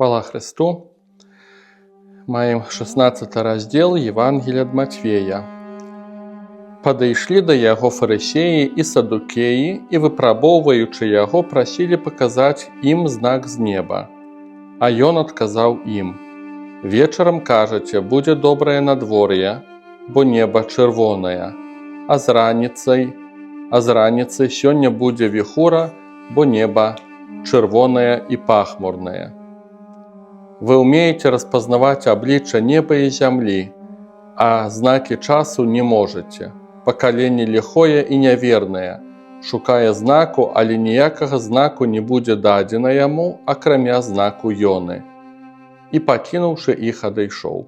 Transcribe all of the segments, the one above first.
Хвала Хрысту. Маем 16 раздзел Евангелля ад Мацвея. Падышлі да яго фарысеі і садукеі і, выпрабоўваючы яго, прасілі паказаць ім знак з неба. А ён адказаў ім: «Вечарам кажаце: будзе добрае надвор'е, бо неба чырвонае, а з раніцы сёння будзе віхура, бо неба чырвонае і пахмурнае. Вы ўмееце распазнаваць аблічча неба і зямлі, а знакі часу не можаце. Пакаленне ліхое і нявернае шукае знаку, але ніякага знаку не будзе дадзена яму, акрамя знаку Ёны». І, пакінуўшы іх, адышоў.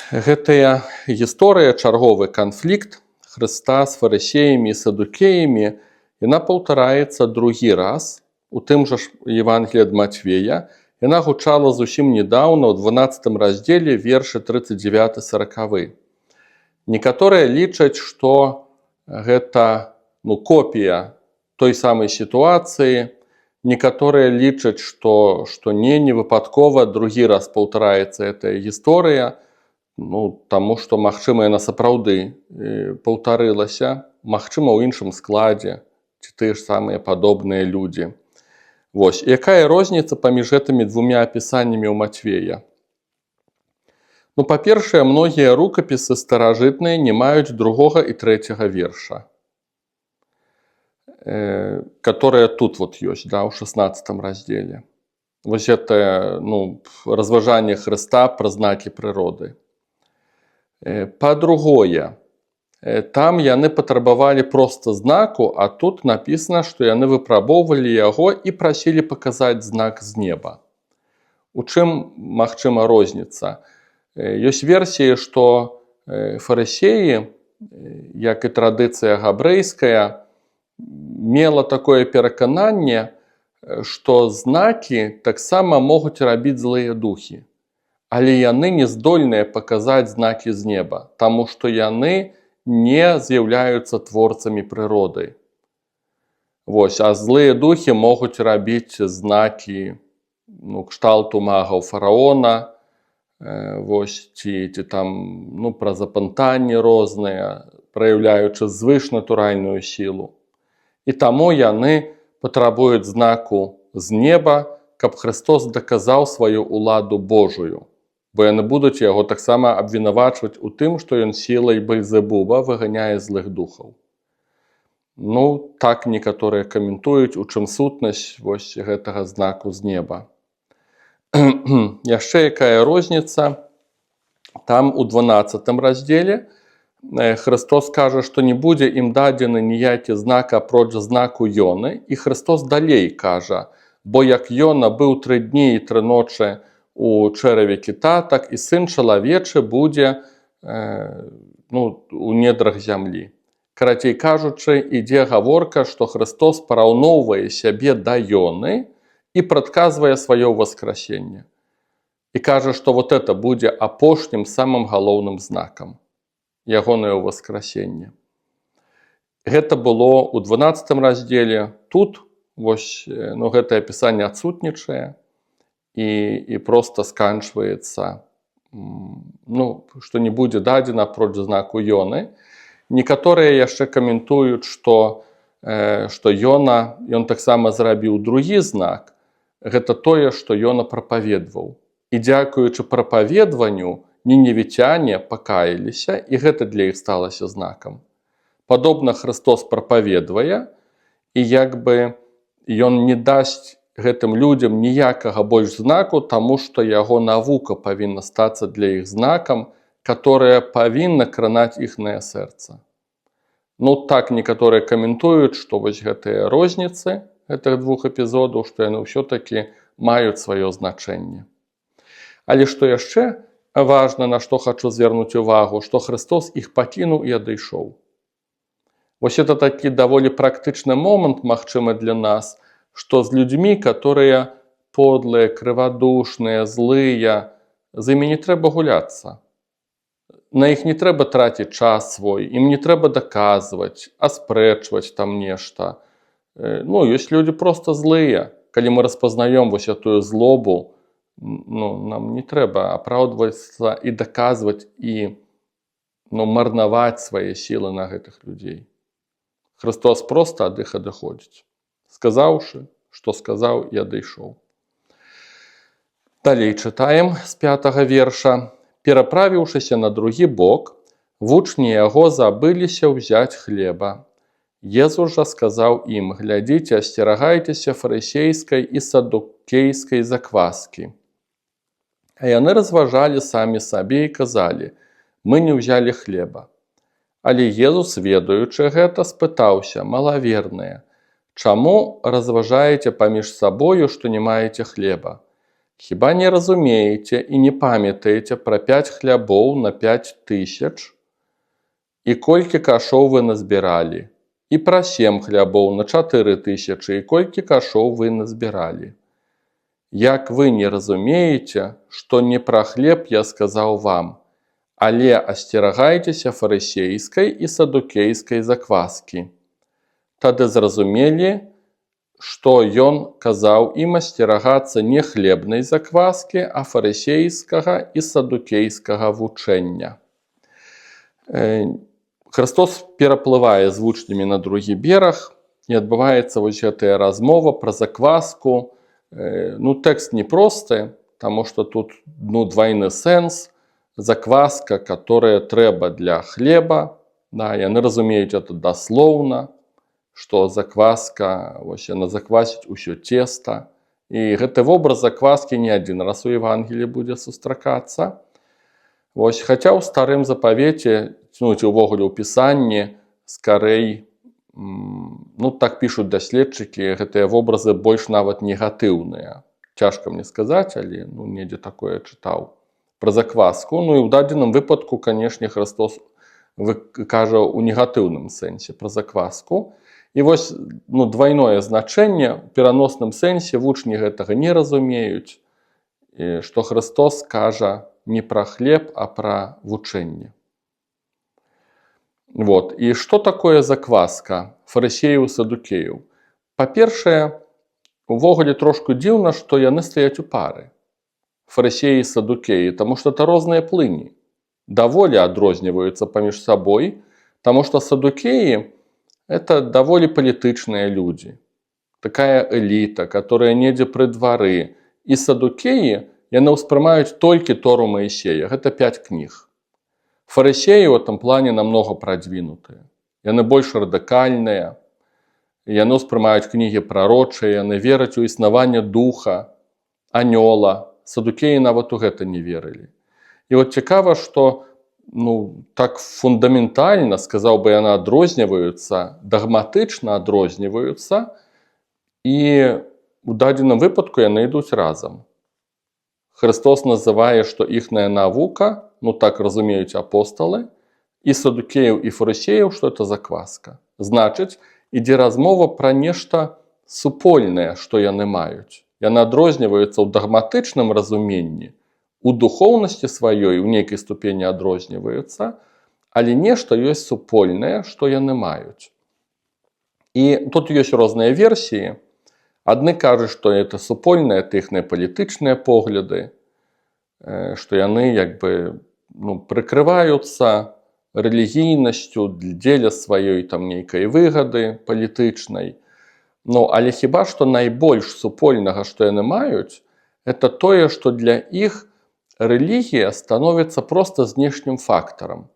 Гэтая гісторыя, чарговы канфлікт Хрыста з фарысеямі і садукеямі, яна паўтараецца другі раз у тым жа ж Евангелі ад Мацвея. Яна гучала зусім недаўна ў 12 раздзеле, вершы 39-40. Некаторыя лічаць, што гэта, ну, копія той самай сітуацыі. Некаторыя лічаць, што не выпадкова другі раз паўтараецца гэтая гісторыя, ну, таму што, магчыма, яна сапраўды паўтарылася, магчыма, ў іншым складзе ці тыя ж самыя падобныя людзі. Вось якая розніца паміж гэтымі двумя апісаннямі ў Мацвея? Ну, па-першае, многія рукапісы старажытныя не маюць другога і трэцяга верша, которые тут вот ёсць, да, ў 16 раздзеле. Вось это, ну, разважанне Хрыста пра знакі прыроды. Па-другое, там яны патрабавалі проста знаку, а тут напісана, што яны выпрабоўвалі яго і прасілі паказаць знак з неба. У чым, магчыма, розніца? Ёсць версіі, што фарысеі, як і традыцыя габрэйская, мела такое перакананне, што знакі таксама могуць рабіць злыя духі. Але яны не здольныя паказаць знакі з неба, таму што яны не з'яўляюцца творцамі прыроды. Вось, а злыя духі могуць рабіць знакі, ну, кшталту магаў фараона, вось, ці там, ну, праз апантанні розныя, праяўляючы звышнатуральную сілу. І таму яны патрабуюць знаку з неба, каб Хрыстос даказаў сваю ўладу Божую. Бо яны будуць яго таксама абвінавачваць у тым, што ён сілай Бельзэбуба выганяе злых духаў. Ну, так некаторыя каментуюць, у чым сутнасць вось гэтага знаку з неба. Яшчэ якая розніца: там, у 12 раздзеле, Хрыстос кажа, што не будзе ім дадзены ніякі знак, апроч знаку Ёны, і Хрыстос далей кажа: «Бо як Ёна быў 3 дні і 3 ночы у чэраве кіта, так і Сын Чалавечы будзе ну, у недрах зямлі». Карацей кажучы, ідзе гаворка, што Хрыстос параўноўвае сябе да Ёны і прадказвае сваё ўваскрасенне. І кажа, што вот это будзе апошнім, самым галоўным знакам — ягонае ўваскрасенне. Гэта было ў 12 раздзеле. Тут вось, ну, гэтае апісанне адсутнічае і проста сканчваецца, ну, што не будзе дадзена апроч знаку Ёны. Некаторыя яшчэ каментуюць, што Ёна, ён таксама зрабіў другі знак. Гэта тое, што Ёна прапаведваў. І дзякуючы прапаведванню ніневіцяне пакаяліся, і гэта для іх сталася знакам. Падобна, Хрыстос прапаведвае, і як бы ён не дасць гэтым людзям ніякага больш знаку, таму што яго навука павінна стацца для іх знакам, которая павінна кранаць іхнае сэрца. Ну, так некаторыя каментуюць, што вось гэтыя розніцы гэтых двух эпізодаў, што яны ўсё-такі маюць сваё значэнне. Але што яшчэ важна, на што хачу звярнуць увагу, што Хрыстос іх пакінуў і адышоў. Вось это такі даволі практычны момант, магчыма, для нас, што з людзьмі, которые подлыя, крывадушныя, злыя, з імі не трэба гуляцца. На іх не трэба траціць час свой, ім не трэба даказваць, аспрэчваць там нешта. Ну, ёсць людзі проста злыя. Калі мы распазнаём вось гэтую злобу, ну, нам не трэба апраўдвацца і даказваць і, ну, марнаваць свае сілы на гэтых людзей. Хрыстос проста ад іх адыходзіць, сказаўшы, што сказаў, і адышоў. Далей чытаем з пятага верша. Пераправіўшыся на другі бок, вучні яго забыліся ўзяць хлеба. Езус жа сказаў ім: «Глядзіце, асцерагайцеся фарысейскай і садукейскай закваскі». А яны разважалі самі сабе і казалі: «Мы не ўзялі хлеба». Але Езус, ведаючы гэта, спытаўся: «Малаверныя, чаму разважаеце паміж сабою, што не маеце хлеба? Хіба не разумееце і не памятаеце пра пяць хлябоў на 5000 і колькі кашоў вы назбіралі, і пра сем хлябоў на 4000 і колькі кашоў вы назбіралі? Як вы не разумееце, што не пра хлеб я сказаў вам, але асцерагайцеся фарысейскай і садукейскай закваскі». Тады зразумелі, што ён казаў ім асцерагацца не хлебнай закваскі, а фарысейскага і садукейскага вучэння. Хрыстос пераплывае з вучнямі на другі бераг, і адбываецца вось гэтая размова пра закваску. Ну, тэкст непросты, таму што тут, ну, двайны сэнс: закваска, которая трэба для хлеба, да, яны разумеюць это даслоўна, што закваска, вось яна заквасіць усё цеста. І гэты вобраз закваскі не адзін раз у Евангелі будзе сустракацца. Вось, хаця ў Старым Запавеце, ну, ці ўвогуле ў Пісанні, скарэй, ну, так пішуць даследчыкі, гэтыя вобразы больш нават негатыўныя. Цяжка мне сказаць, але, ну, недзе такое чытаў пра закваску. Ну і ў дадзеным выпадку, канешне, Хрыстос кажа ў негатыўным сэнсе пра закваску. І вось, ну, двайное значэнне ў пераносным сэнсе: вучні гэтага не разумеюць, што Хрыстос кажа не пра хлеб, а пра вучэнне. Вот. І што такое закваска фарысеяў, садукеяў? Па-першае, увогуле трошку дзіўна, што яны стаяць у пары. Фарысеі і садукеі, таму што это розныя плыні. Даволі адрозніваюцца паміж сабой, таму што садукеі — это даволі палітычныя людзі. Такая эліта, которая недзе пры двары. І садукеі, яны ўспрымаюць толькі Тору Маісея, гэта пяць кніг. Фарысеі ў этом плане намного прадвінутыя. Яны больш радыкальныя, яны ўспрымаюць кнігі прарочыя, яны вераць у існаванне духа, анёла. Садукеі нават у гэта не верылі. І вот цікава, што, ну, так фундаментальна, сказаў бы, яны адрозніваюцца, дагматычна адрозніваюцца, і у дадзеным выпадку яны ідуць разам. Хрыстос называе, што іхная навука, ну, так разумеюць апосталы, і садукеяў, і фарысеяў, што это закваска. Значыць, ідзе размова пра нешта супольнае, што яны маюць. Яны адрозніваюцца ў дагматычным разуменні, у духоўнасці сваёй у нейкай ступені адрозніваюцца, але нешта ёсць супольнае, што яны маюць. І тут ёсць розныя версіі. Адны кажуць, што это супольнае, это іхныя палітычныя погляды, што яны як бы, ну, прыкрываюцца рэлігійнасцю дзеля сваёй там нейкай выгады палітычнай. Ну, але хіба што найбольш супольнага, што яны маюць, это тое, што для іх рэлігія становіцца проста знешнім фактарам.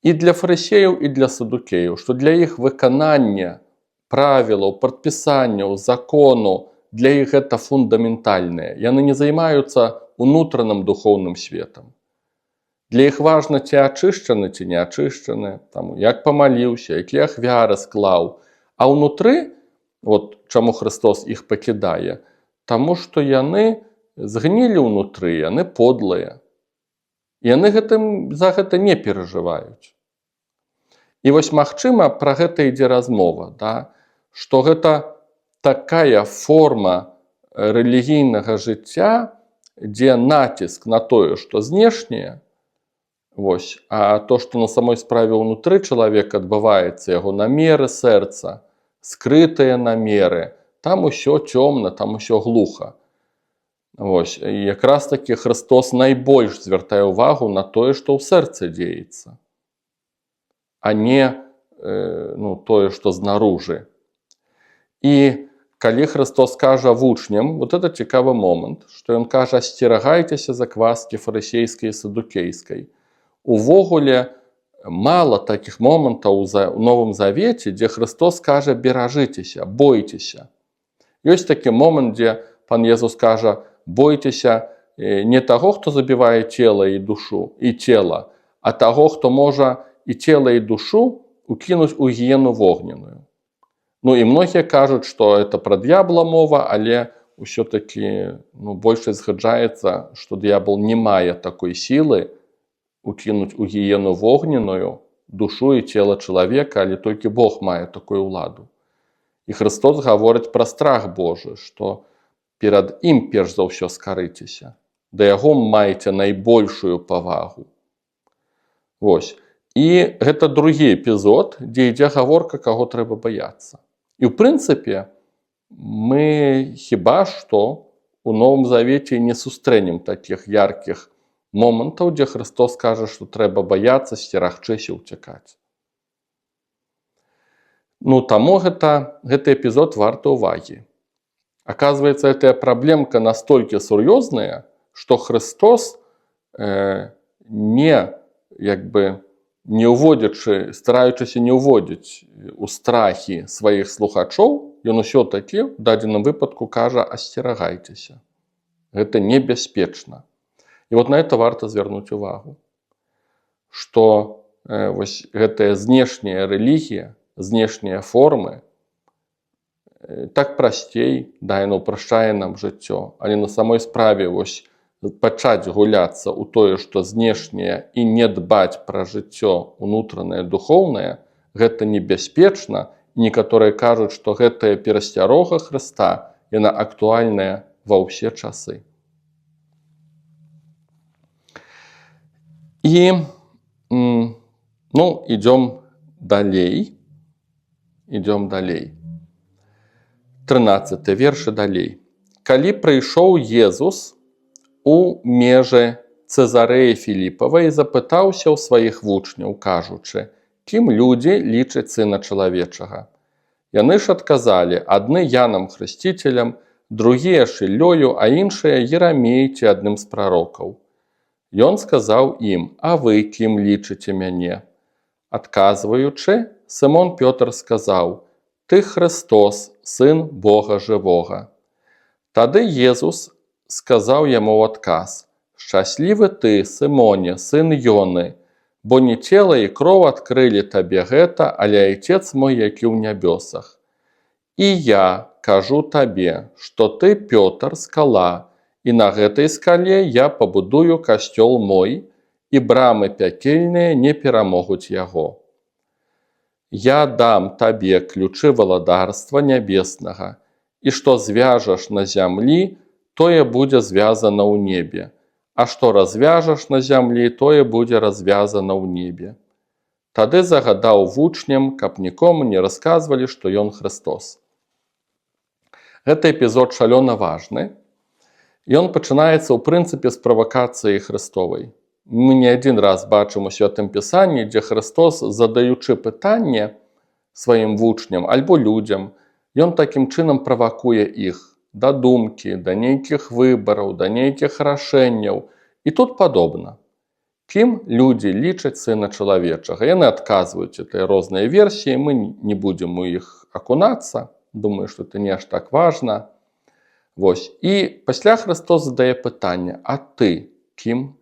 І для фарысеяў, і для садукеяў, што для іх выканання правілаў, прадпісанняў, закону, для іх гэта фундаментальнае. Яны не займаюцца унутраным духоўным светам. Для іх важна, ці ачышчаны, ці не ачышчаны, там, як памаліўся, якія ахвяры склаў. А ўнутры, вот чаму Хрыстос іх пакідае, таму што яны згнілі ўнутры, яны подлыя. Яны за гэта не перажываюць. І вось, магчыма, пра гэта ідзе размова, да? Што гэта такая форма рэлігійнага жыцця, дзе націск на тое, што знешняе, вось, а то, што на самой справе ўнутры чалавека адбываецца, яго намеры сэрца, скрытыя намеры, Там усё цёмна, там усё глуха. Вось. І якраз такі Хрыстос найбольш звяртае ўвагу на тое, што ў сэрцы дзеецца, а не ну, тое, што знаружы. І калі Хрыстос кажа вучням, вот это цікавы момант, што ён кажа: «Асцерагайцеся закваскі фарысейскай і садукейскай». Увогуле, мала такіх момантаў у Новым Завеце, дзе Хрыстос кажа: «Беражыцеся, бойцеся». Ёсць такі момант, дзе пан Езус кажа: «Бойцеся не таго, хто забівае цела і душу і цела, а таго, хто можа і цела, і душу укінуць у гіену вогненую». Ну і многія кажуць, што это пра д'ябла мова, але ўсё-такі, ну, большасць згаджаецца, што д'ябал не мае такой сілы укінуць у гіену вогненую душу і цела чалавека, але толькі Бог мае такую ўладу. І Хрыстос гаворыць пра страх Божы, што перад ім перш за ўсё скарыцеся. Да яго маеце найбольшую павагу. Вось. І гэта другі эпізод, дзе ідзе гаворка, каго трэба баяцца. І ў прынцыпе, мы хіба што у Новым Завеце не сустрэнем такіх яркіх момантаў, дзе Хрыстос кажа, што трэба баяцца, сцерагчыся, уцякаць. Ну, таму гэты эпізод варты ўвагі. Оказывается, гэтая праблемка настолькі сур'ёзная, што Хрыстос, не як бы не ўводзячы, стараючыся не ўводзіць у страхі сваіх слухачоў, ён усё-такі ў дадзеным выпадку кажа: «Асцерагайцеся. Гэта небяспечна». І вот на это варта звярнуць увагу, што вось гэтая знешняя рэлігія, знешнія формы, так прасцей, да, яно упрашчае нам жыццё, але на самой справе вось пачаць гуляцца ў тое, што знешняе, і не дбаць пра жыццё унутранае, духоўнае, гэта небяспечна. Некаторыя кажуць, што гэтая перасцярога Хрыста, яна актуальная ва ўсе часы. І ну, ідём далей. Ідём далей. 13 вершы далей. Калі прыйшоў Езус у межы Цэзарэі Філіпавай, запытаўся ў сваіх вучняў, кажучы: «Кім людзі лічаць Сына Чалавечага?» Яны ж адказалі: адны Янам Хрысціцелем, другія Шыллёю, а іншыя Ерамей ці адным з прарокаў. Ён сказаў ім: «А вы кім лічыце мяне?» Адказваючы, Сымон Пётр сказаў: «Ты Хрыстос, Сын Бога жывога». Тады Езус сказаў яму ў адказ: «Шчаслівы ты, Сымоне, сын Ёны, бо не цела і кроў адкрылі табе гэта, але Айцец мой, які ў нябёсах. І я кажу табе, што ты, Пётр, скала, і на гэтай скале я пабудую касцёл мой, і брамы пякельныя не перамогуць яго. Я дам табе ключы валадарства нябеснага, і што звяжаш на зямлі, тое будзе звязана ў небе, а што развяжаш на зямлі, тое будзе развязана ў небе». Тады загадаў вучням, каб нікому не расказвалі, што ён Хрыстос. Гэты эпізод шалёна важны. Ён пачынаецца ў прынцыпе з правакацыі Хрыстовай. Мы не адзін раз бачым у Святым Пісанні, дзе Хрыстос, задаючы пытанне сваім вучням альбо людзям, ён такім чынам правакуе іх да думкі, да нейкіх выбараў, да нейкіх рашэнняў. І тут падобна. Кім людзі лічаць Сына Чалавечага? Яны адказваюць это розныя версіі, мы не будзем у іх акунацца, думаю, што это не аж так важна. Вось. І пасля Хрыстос задае пытанне: «А ты кім?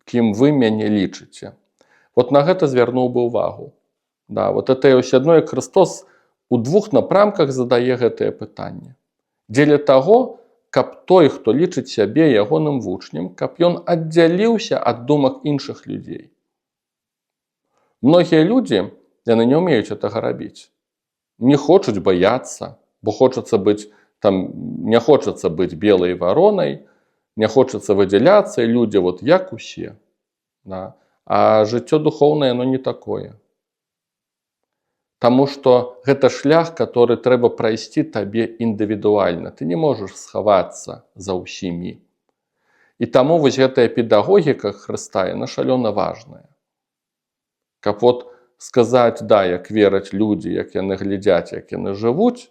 Кім вы мяне лічыце?» Вот на гэта звярнуў бы ўвагу. Да, вот это ўсё адно, як Хрыстос у двух напрамках задае гэтае пытанне. Дзеля таго, каб той, хто лічыць сябе ягоным вучнем, каб ён аддзяліўся ад думак іншых людзей. Многія людзі, яны не ўмеюць гэтага рабіць. Не хочуць, баяцца, бо хочацца быць там, не хочацца быць белай варонай, не хочацца выдзяляцца, і людзі вот як усе. Да. А жыццё духоўнае, оно не такое. Таму што гэта шлях, который трэба прайсці табе індывідуальна. Ты не можаш схавацца за ўсімі. І таму вось гэтая педагогіка Хрыста, яна шалёна важная. Каб вот сказаць, да, як вераць людзі, як яны глядзяць, як яны жывуць,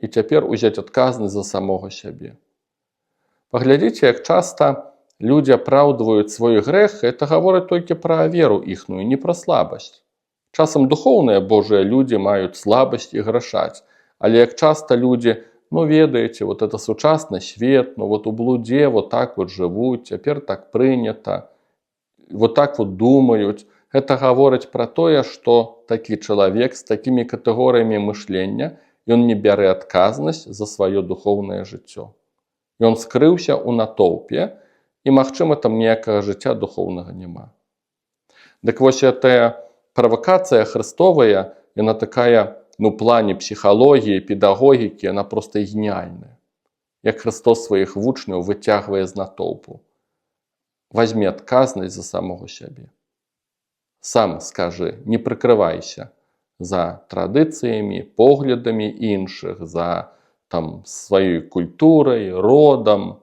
і цяпер узяць адказнасць за самога сябе. Паглядзіце, як часта людзі апраўдваюць свой грэх, это гаворыць толькі пра веру іхную, не пра слабасць. Часам духоўныя Божыя людзі маюць слабасць і грашаць, але як часта людзі: «Ну, ведаеце, вот это сучасны свет, ну вот у блудзе вот так вот жывуць, цяпер так прынята, вот так вот думаюць». Гэта гаворыць пра тое, што такі чалавек з такімі катэгорыямі мышлення, ён не бярэ адказнасць за сваё духоўнае жыццё. Ён скрыўся ў натоўпе, і, магчыма, там ніякага жыцця духоўнага няма. Дык вось, гэтая правакацыя Хрыстовая, яна такая, ну, плане псіхалогіі, педагогікі, яна проста геніальная. Як Хрыстос сваіх вучняў выцягвае з натоўпу. Вазьмі адказнасць за самога сябе. Сам скажы, не прыкрывайся за традыцыямі, поглядамі іншых, за там сваёй культурай, родам,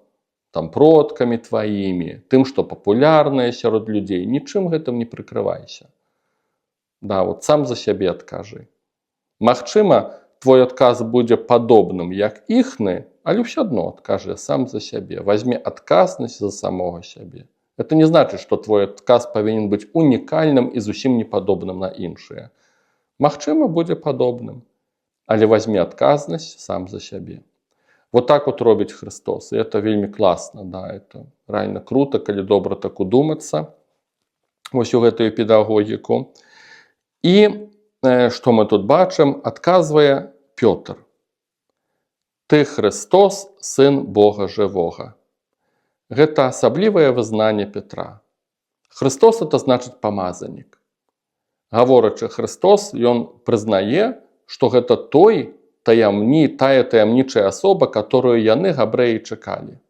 там продкамі тваімі, тым, што папулярнае сярод людзей, нічым гэтым не прыкрывайся. Да, вот сам за сябе адкажы. Магчыма, твой адказ будзе падобным, як іхны, але ўсё адно адкажы сам за сябе, возьми адказнасць за самога сябе. Это не значыць, што твой адказ павінен быць унікальным і зусім не падобным на іншыя. Магчыма, будзе падобным, але возьми адказнасць сам за сябе. Вот так вот робіць Хрыстос. І это вельмі класна, да, это реально круто, калі добра так удумацца вось у гэтую педагогіку. І што мы тут бачым? Адказвае Пётр: «Ты Хрыстос, Сын Бога жывога». Гэта асаблівае вызнанне Петра. Хрыстос — это значыць памазанік. Гаворачы «Хрыстос», ён прызнае, што гэта той тая таямнічая асоба, которую яны, габрэі, чакалі.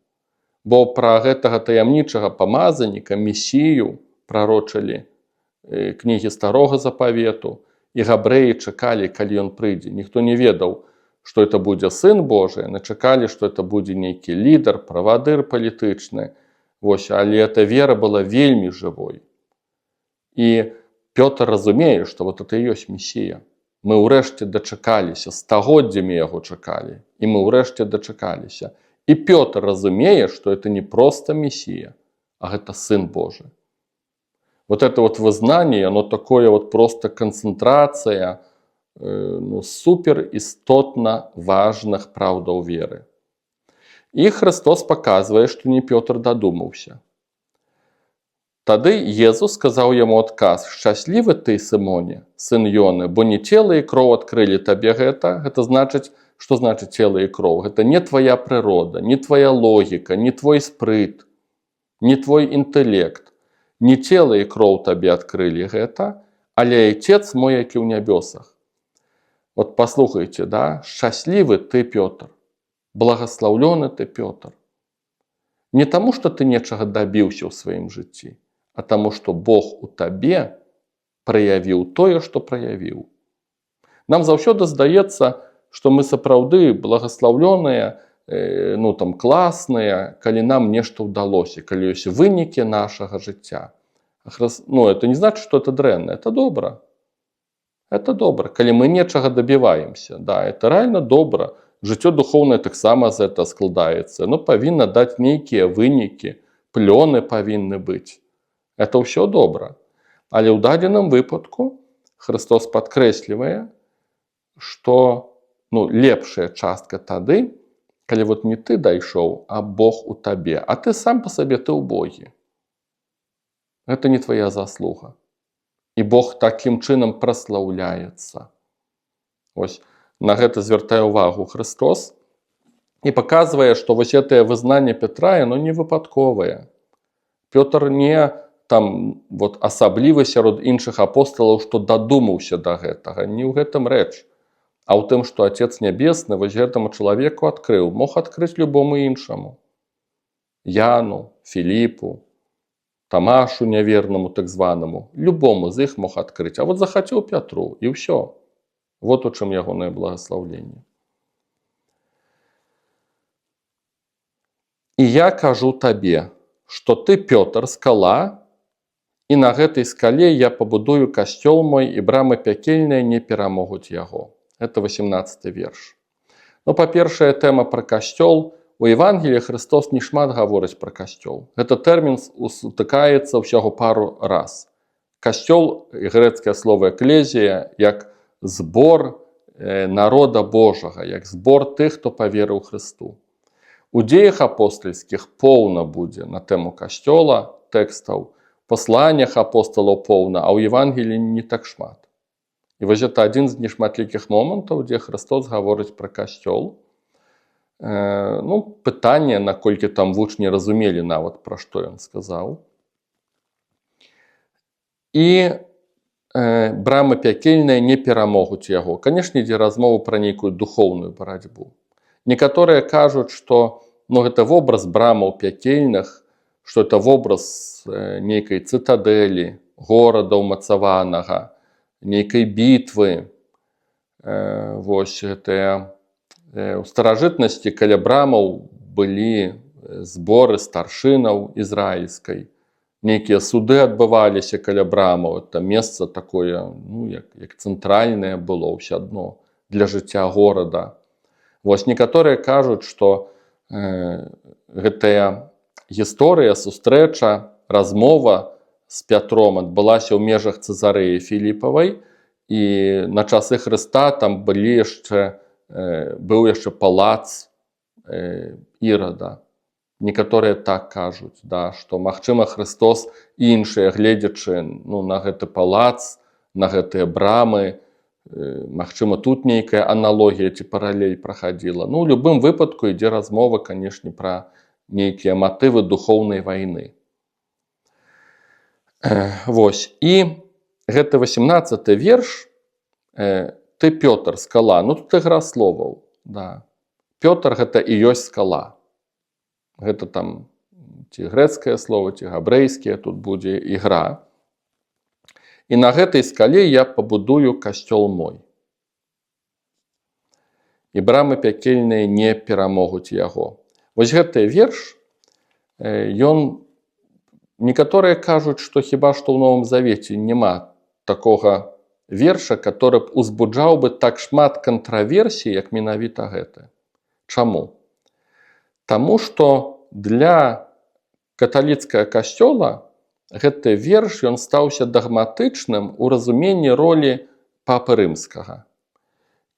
Бо пра гэтага таямнічага памазаніка, месію, прарочылі кнігі Старога Запавету, і габрэі чакалі, калі ён прыйдзе. Ніхто не ведаў, што это будзе Сын Божы, яны чакалі, што это будзе нейкі лідар, правадыр палітычны. Вось, але эта вера была вельмі жывой. І Пётр разумее, што вот это і ёсць Месія. Мы ўрэшце дачакаліся, стагоддзямі яго чакалі, і мы ўрэшце дачакаліся. І Пётр разумее, што это не проста Месія, а гэта Сын Божы. Вот это вот вызнанне, оно такое вот просто канцэнтрацыя ну, супер істотна важных праўдаў веры. І Хрыстос паказвае, што не Пётр дадумаўся. Тады Езус сказаў яму адказ: «Шчаслівы ты, Сымоне, сын Ёны, бо не цела і кроў адкрылі табе гэта». Гэта значыць, што значыць цела і кроў? Гэта не твоя прырода, не твоя логіка, не твой спрыт, не твой інтэлект. Не цела і кроў табе адкрылі гэта, але Айцец мой, які ў нябёсах. Вот паслухайце, да? Шчаслівы ты, Пётр, благаслаўлёны ты, Пётр. Не таму, што ты нечага дабіўся ў сваім жыцці, а таму, што Бог у табе праявіў тое, што праявіў. Нам заўсёды здаецца, што мы сапраўды благаслаўлёныя, ну там класныя, калі нам нешта ўдалося, калі ёсць вынікі нашага жыцця. Ну, это не значит, что это дрэнна, это добра. Это добра, калі мы нечага дабіваемся. Да, это реально добра. Жыццё духоўнае таксама з это складаецца. Но павінна даць нейкія вынікі, плёны павінны быць. Это ўсё добра. Але ў дадзеным выпадку Хрыстос падкрэслівае, што, ну, лепшая частка тады, калі вот не ты дайшоў, а Бог у табе, а ты сам па сабе, ты ўбогі. Гэта не твоя заслуга. І Бог такім чынам праслаўляецца. Ось на гэта звяртае ўвагу Хрыстос і паказвае, што вось гэтае вызнанне Петра, яно не выпадковае. Пётр не там вот асаблівы сярод іншых апосталаў, што дадумаўся да гэтага, не ў гэтым рэч, а ў тым, што Отец Нябесны вось гэтаму чалавеку адкрыў, мог адкрыць любому іншаму. Яну, Філіпу, Тамашу нявернаму так званаму, любому з іх мог адкрыць, а вот захацеў Пятру, і ўсё. Вот у чым ягонае благаслаўленне. І я кажу табе, што ты, Пётр, скала, і на гэтай скале я пабудую касцёл мой, і брамы пякельныя не перамогуць яго. Это 18 верш. Ну, па-першае, тэма пра касцёл. У Евангеліі Хрыстос не шмат гаворыць пра касцёл. Гэты тэрмін сутыкаецца ўсяго пару раз. Касцёл, грэцкае слово эклезія, як збор народа Божага, як збор тых, хто паверыў Хрысту. У Дзеях апостальскіх поўна будзе на тэму касцёла тэкстаў, пасланнях апосталаў поўна, а ў Евангеліі не так шмат. І вось гэта адзін з нешматлікіх момантаў, дзе Хрыстос гаворыць пра касцёл. Ну, пытанне, наколькі там вучні разумелі нават, пра што ён сказаў. І брамы пякельныя не перамогуць яго. Канешне, ідзе размова пра нейкую духоўную барацьбу. Некаторыя кажуць, што, ну, гэта вобраз брамаў пякельных, што это вобраз нейкай цытадэлі, горада ўмацаванага, нейкай бітвы. Вось гэтыя у старажытнасці каля брамаў былі зборы старшынаў ізраільскай. Нейкія суды адбываліся каля брамаў. Это месца такое, ну, як цэнтральнае было ўсё адно для жыцця горада. Вось некаторыя кажуць, што гэтая гісторыя, сустрэча, размова з Пятром адбылася ў межах Цэзарэі Філіпавай, і на часы Хрыста там быў яшчэ палац Ірада. Некаторыя так кажуць, да, што, магчыма, Хрыстос і іншыя, гледзячы, ну, на гэты палац, на гэтыя брамы, магчыма, тут нейкая аналогія ці паралель прахадзіла. Ну, у любым выпадку ідзе размова, канешне, пра нейкія матывы духоўнай вайны. Вось. І гэты 18 верш, ты, Пётр, скала, ну, тут ігра словаў. Да. Пётр — гэта і ёсць скала. Гэта там ці грэцкае слово, ці габрэйскія, тут будзе ігра. І на гэтай скале я пабудую касцёл мой. І брамы пякельныя не перамогуць яго. Вось гэты верш, ён, некаторыя кажуць, што хіба што ў Новым Завеце няма такога верша, который б узбуджаў бы так шмат кантраверсій, як менавіта гэты. Чаму? Таму што для каталіцкага касцёла гэты верш, ён стаўся дагматычным у разуменні ролі папы рымскага.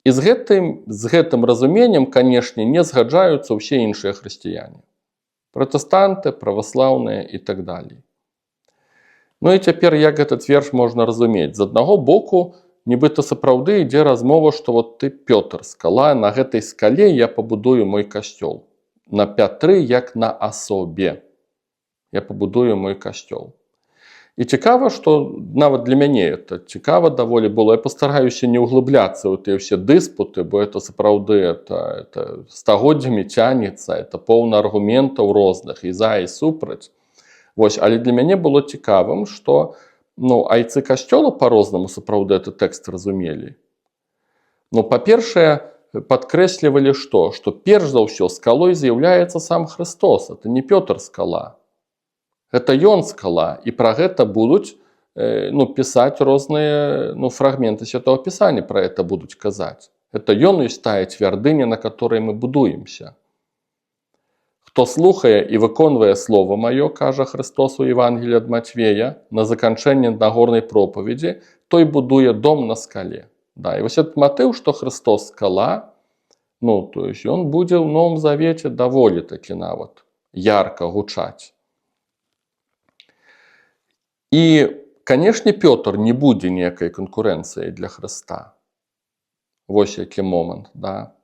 І з гэтым разуменнем, канешне, не згаджаюцца ўсе іншыя хрысціяне. Пратэстанты, праваслаўныя і так далей. Ну і цяпер як гэтый верш можна разумець? З аднаго боку, нібыта сапраўды ідзе размова, што вот ты, Пётр, скала, на гэтай скале я пабудую мой касцёл. На Пятры, як на асобе. Я пабудую мой касцёл. І цікава, што нават для мяне это цікава даволі было. Я пастараюся не ўглыбляцца ў тыя ўсе дыспуты, бо это сапраўды это стагоддзямі цянецца, это поўна аргументаў розных і за, і супраць. Вось, але для мяне было цікавым, што, ну, айцы касцёла па-рознаму сапраўды этот тэкст разумелі. Ну, па-першае, падкрэслівалі што? Што перш за ўсё скалой з'яўляецца сам Хрыстос, это не Пётр скала. Гэта ён скала, і пра гэта будуць ну, пісаць розныя, ну, фрагменты Святого Пісання пра это будуць казаць. Это ён ёсць тая цвярдыня, на которой мы будуемся. Хто слухае і выконвае слово маё, кажа Хрыстос у Евангелі ад Мацвея, на заканчэнне Нагорнай пропаведзі, той будуе дом на скале. Да, і вось этот матыў, што Хрыстос скала, ну, то есть ён будзе ў Новым Завеце даволі такі нават ярка гучаць. І, канешне, Пётр не будзе ніякай канкурэнцыяй для Хрыста. Вось які момант, да.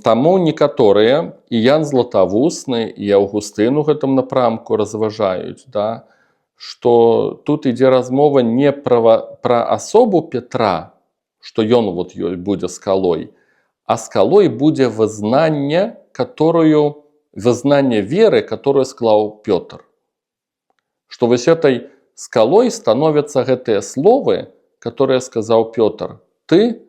Таму некаторыя, і Ян Златавусны, і Аўгустын у гэтым напрамку разважаюць, да, што тут ідзе размова не пра асобу Петра, што ён вот ёй будзе скалой, а скалой будзе вызнанне, вызнанне веры, которую склаў Пётр. Што вось этой скалой становятся гэтыя словы, которые сказаў Пётр. Ты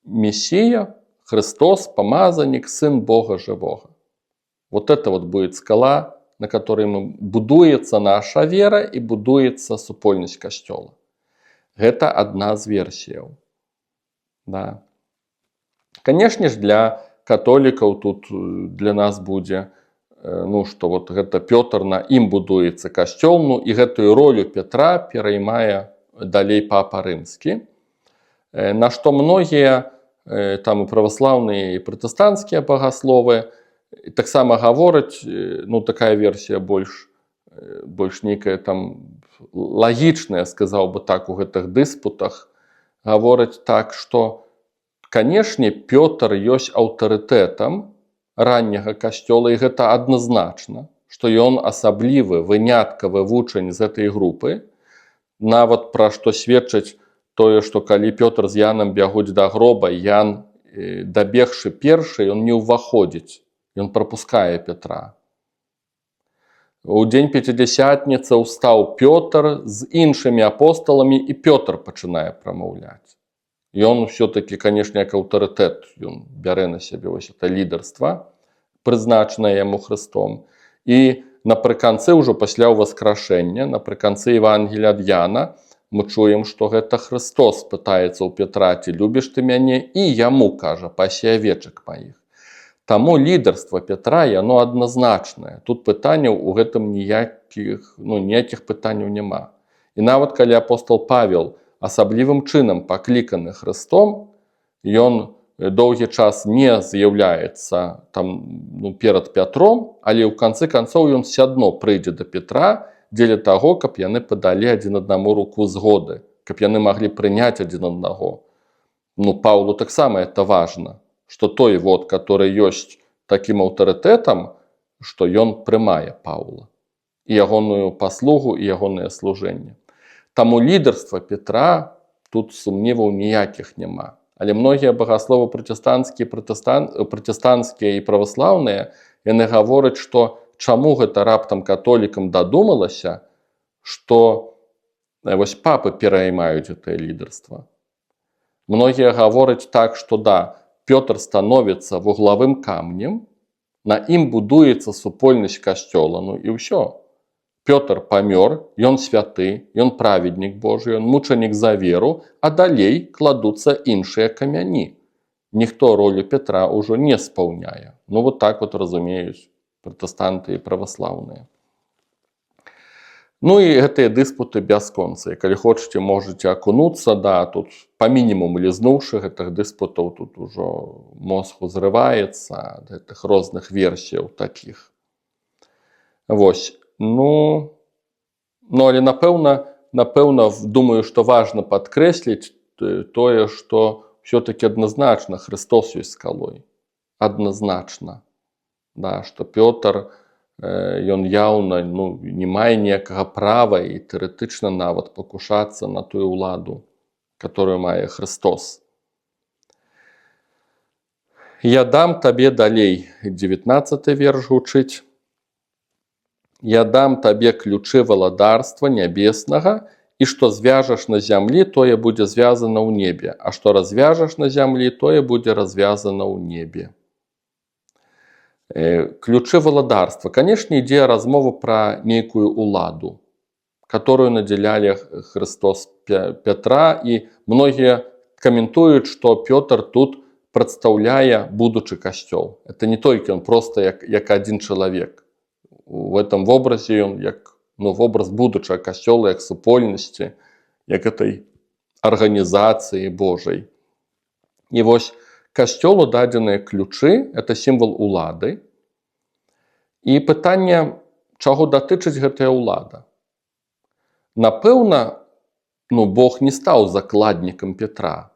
Месія, Хрыстос, памазанік, Сын Бога жывога. Вот это вот будет скала, на которой будуецца наша вера і будуецца супольнасць касцёла. Гэта адна з версіяў. Да. Канешне ж, для католікаў тут для нас будзе, ну, што вот гэта Пётр, на ім будуецца касцёл, ну і гэтую ролю Петра пераймае далей Папа Рымскі. На што многія там і праваслаўныя, і пратэстанцкія багасловы таксама гавораць, ну, такая версія больш нейкая там лагічная, сказаў бы так, у гэтых дыспутах гавораць так, што, канешне, Пётр ёсць аўтарытэтам ранняга касцёла, і гэта адназначна, што ён асаблівы, выняткавы вучань з гэтай групы, нават пра што сведчыць тое, што калі Пётр з Янам бягуць да гроба, Ян, дабегшы першы, ён не ўваходзіць, ён прапускае Петра. У дзень Пяцідзясятніцы ўстаў Пётр з іншымі апосталамі, і Пётр пачынае прамаўляць. Ён все-таки, конечно, як аўтарытэт, ён бярэ на сябе вось это лідарства, прызначанае яму Хрыстом. І напрыканцы, ўжо пасля ўваскрашэння, напрыканцы Евангелія ад Яна, мы чуем, што гэта Хрыстос пытаецца ў Петра: «Ці любіш ты мяне?» І яму кажа: «Пасі авечак маіх». Таму лідарства Петра, яно адназначнае. Тут пытанняў у гэтым ніякіх, ну, ніякіх пытанняў няма. І нават калі апостол Павел, асаблівым чынам пакліканы Хрыстом, ён доўгі час не з'яўляецца там, ну, перад Пятром, але ў канцы канцоў ён все адно прыйдзе да Петра дзеля таго, каб яны падалі адзін аднаму руку згоды, каб яны маглі прыняць адзін аднаго. Ну, Паўлу таксама это важно, что той вот, который ёсць такім аўтарытэтам, што ён прымае Паўла і ягоную паслугу, і ягонае служэнне. Таму лідарства Петра, тут сумневаў ніякіх няма. Але многія багасловы пратэстанцкія і праваслаўныя, яны гавораць, што чаму гэта раптам католікам дадумалася, што вось папы пераймаюць гэтае лідарства. Многія гавораць так, што да, Пётр становіцца вуглавым камнем, на ім будуецца супольнасць касцёла, ну і ўсё. Пётр памёр, ён святы, ён праведнік Божы, ён мучанік за веру, а далей кладуцца іншыя камяні. Ніхто ролю Петра ўжо не спаўняе. Ну, вот так вот разумеюць пратэстанты і праваслаўныя. Ну і гэтыя дыспуты бясконцыя. Калі хочаце, можаце акунуцца, да, тут па мінімуму лізнуўшы гэтых дыспутаў, тут ужо мозг узрываецца ад гэтых розных версіяў такіх. Вось. Ну, але напэўна, думаю, што важна падкрэсліць тое, што все-таки адназначна Хрыстос ёсць скалой. Адназначна. Да, што Пётр, ён яўна, ну, не мае ніякага права і тэарэтычна нават пакушацца на тую ўладу, которую мае Хрыстос. «Я дам табе», далей 19 верш гучыць. «Я дам табе ключы валадарства нябеснага, і што звяжаш на зямлі, тое будзе звязана ў небе, а што развяжаш на зямлі, тое будзе развязана ў небе». Ключы валадарства. Канешне, ідзе размова пра нейкую уладу, которую надзялялі Хрыстос Пятра, і многія каментуюць, што Пётр тут прадстаўляе будучы касцёл. Это не толькі он просто як адзін чалавек. В этом вобразе ён як, ну, вобраз будучага касцёла, як супольнасці, як этой арганізацыі Божай. І вось касцёлу дадзеныя ключы, это сімвал улады. І пытанне, чаго датычыць гэтая ўлада? Напэўна, ну, Бог не стаў закладнікам Петра.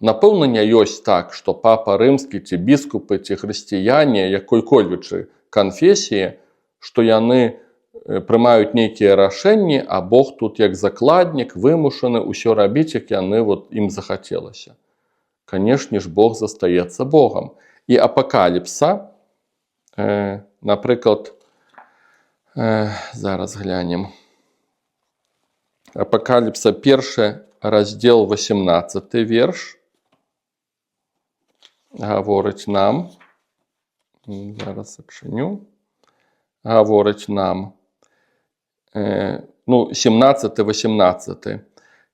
Напэўна, не ёсць так, што Папа Рымскі, ці біскупы, ці хрысціяне якой-кольвічы канфесіі, што яны прымаюць нейкія рашэнні, а Бог тут як закладнік вымушаны ўсё рабіць, як яны вот ім захацелася. Канешне ж, Бог застаецца Богам. І Апакаліпса, напрыклад, зараз глянем. Апакаліпса, першы раздзел, 18 верш гаворыць нам, зараз адчыню, гаворыць нам, ну, 17, 18.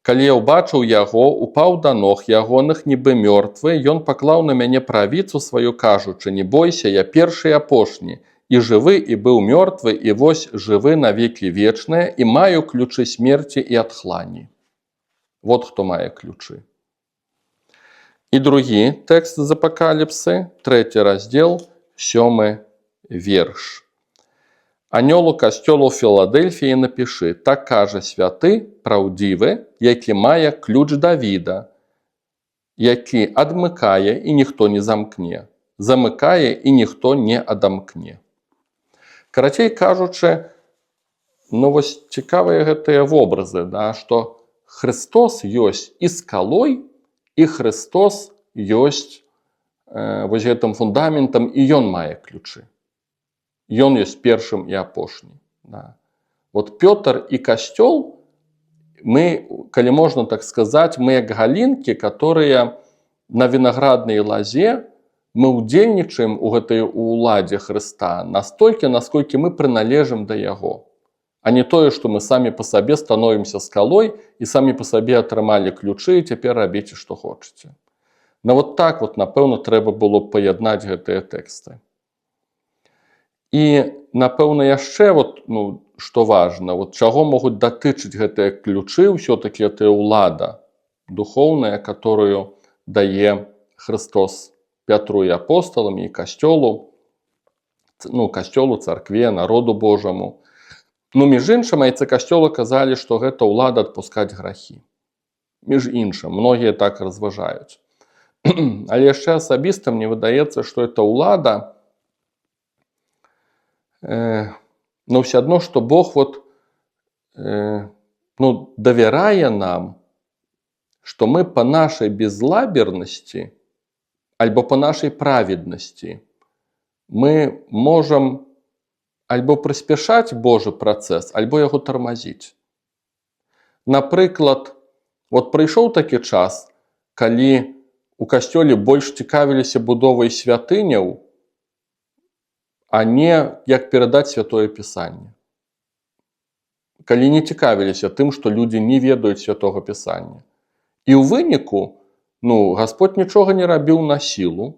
«Калі я ўбачыў яго, упаў да ног ягоных, нібы мёртвы, ён паклаў на мяне правіцу сваю, кажучы: «Не бойся, я першы і апошні, і жывы, і быў мёртвы, і вось жывы на векі вечныя, і маю ключы смерці і адхлані». Вот хто мае ключы. І другі тэкст з Апакаліпсы, трэці раздзел, сёмы верш. «Анёлу касцёлу Філадэльфіі напішы: так кажа святы, праўдзівы, які мае ключ Давіда, які адмыкае, і ніхто не замкне, замыкае, і ніхто не адамкне». Карацей кажучы, ну вось цікавыя гэтыя вобразы, да, што Хрыстос ёсць і скалой, і Хрыстос ёсць вось гэтым фундаментам, і ён мае ключы. Ён ёсць першым і апошнім. Да. Вот Пётр і касцёл, мы, калі можна так сказаць, мы як галінкі, которые на вінаграднай лазе, мы ўдзельнічаем у гэтай уладзе Хрыста настолькі, насколькі мы прыналежым да яго. А не тое, што мы самі па сабе становімся скалой і самі па сабе атрымалі ключы і цяпер рабіце, што хочаце. Ну вот так вот, напэўна, трэба было б паяднаць гэтыя тэксты. І, напэўна, яшчэ вот, ну, што важна, вот чаго могуць датычыць гэтыя ключы, ўсё-таки гэтая ўлада духоўная, которую дае Хрыстос Пятру і апосталам і касцёлу, ну, касцёлу, царкве, народу Божаму. Ну, між іншым, айцы касцёла казалі, што гэта ўлада адпускаць грахі. Між іншым, многія так разважаюць. Але яшчэ асабіста мне выдаецца, што это ўлада, но ўсё адно, што Бог вот, ну, давярае нам, што мы па нашай безлабернасці альбо па нашай праведнасці мы можам альбо прыспяшаць Божы працэс, альбо яго тармазіць. Напрыклад, вот прыйшоў такі час, калі у касцёле больш цікавіліся будовай святыняў, а не як перадаць Святое Пісанне. Калі не цікавіліся тым, што людзі не ведаюць Святога Пісання. І ў выніку, ну, Господь нічога не рабіў на сілу,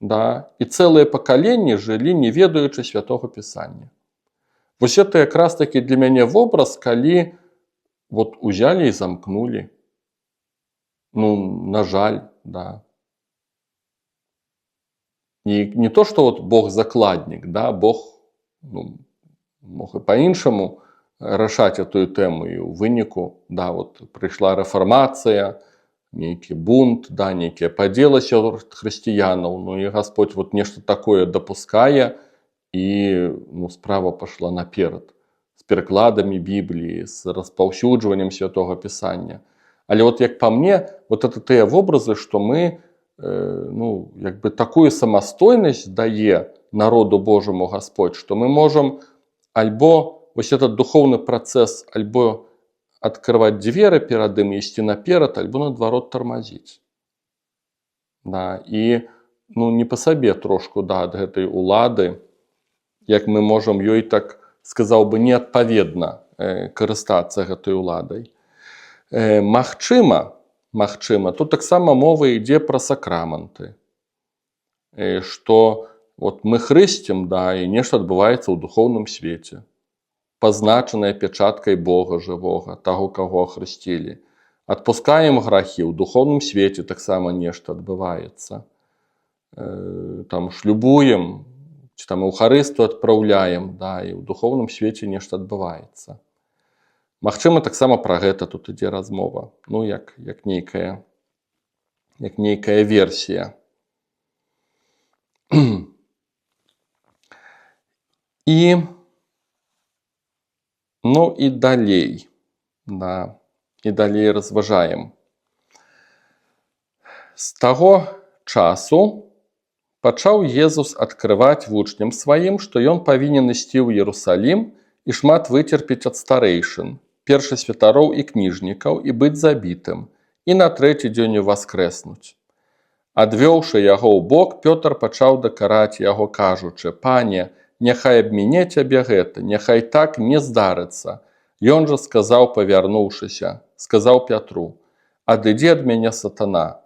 да, і цэлыя пакаленні жылі, не ведаючы Святога Пісання. Вось это якраз такі для мяне вобраз, калі вот узялі і замкнулі. Ну, на жаль, да. Не, не то, что вот Бог закладнік, да, Бог, ну, мог і па-іншаму рашаць эту тэму, і ў выніку, да, вот прыйшла рэфармацыя, нейкі бунт, да, нейкія падзелы сярод хрысціянаў, ну і Господь вот нешта такое дапускае, і, ну, справа пашла наперад з перакладамі Бібліі, з распаўсюджваннем Святога Пісання. Але вот, як па мне, вот это тыя вобразы, што мы, ну, як бы такую самастойнасць дае народу Божаму Господь, што мы можам альбо вось этот духоўны працэс альбо открываць дзверы перад ім, ісці наперад, альбо наадварот тармазіць. Да, і, ну, не па сабе трошку, да, ад гэтай улады, як мы можам ёй так, сказаў бы, неадпаведна карыстацца гэтай уладай. Магчыма, тут таксама мова ідзе пра сакраманты, што вот мы хрысцім, да, і нешта адбываецца ў духоўным свеце, пазначаная пячаткай Бога жывога, таго, каго ахрысцілі. Адпускаем грахі, ў духоўным свеце таксама нешта адбываецца. Там шлюбуем, ці там Эўхарысту адпраўляем, да, і ў духоўным свеце нешта адбываецца. Магчыма, таксама пра гэта тут ідзе размова, ну, як нейкая версія. І, ну, і далей, да, і далей разважаем. «З таго часу пачаў Езус адкрываць вучням сваім, што ён павінен ісці ў Ерусалім і шмат выцерпець ад старэйшын, першасвятароў і кніжнікаў і быць забітым, і на трэці дзень уваскрэснуць. Адвёўшы яго ў бок, Пётр пачаў дакараць яго, кажучы: «Пане, няхай абміне цябе гэта, няхай так не здарыцца». Ён жа сказаў, павярнуўшыся, сказаў Пятру: «Адыдзі ад мяне, сатана!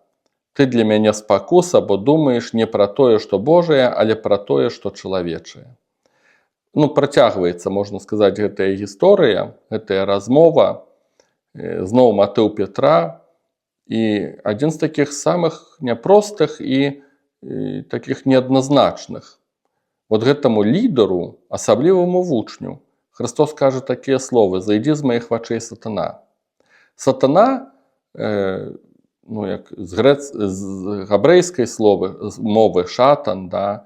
Ты для мяне спакуса, бо думаеш не пра тое, што Божае, але пра тое, што чалавечае». Ну, працягваецца, можна сказаць, гэтая гісторыя, гэтая размова, зноў матыў Петра, і адзін з такіх самых няпростых і такіх неадназначных. Вот гэтаму лідару, асабліваму вучню, Хрыстос кажа такія словы: «Зыдзі з маіх вачэй, сатана». Сатана, ну, як з габрэйскай мовы шатан, да,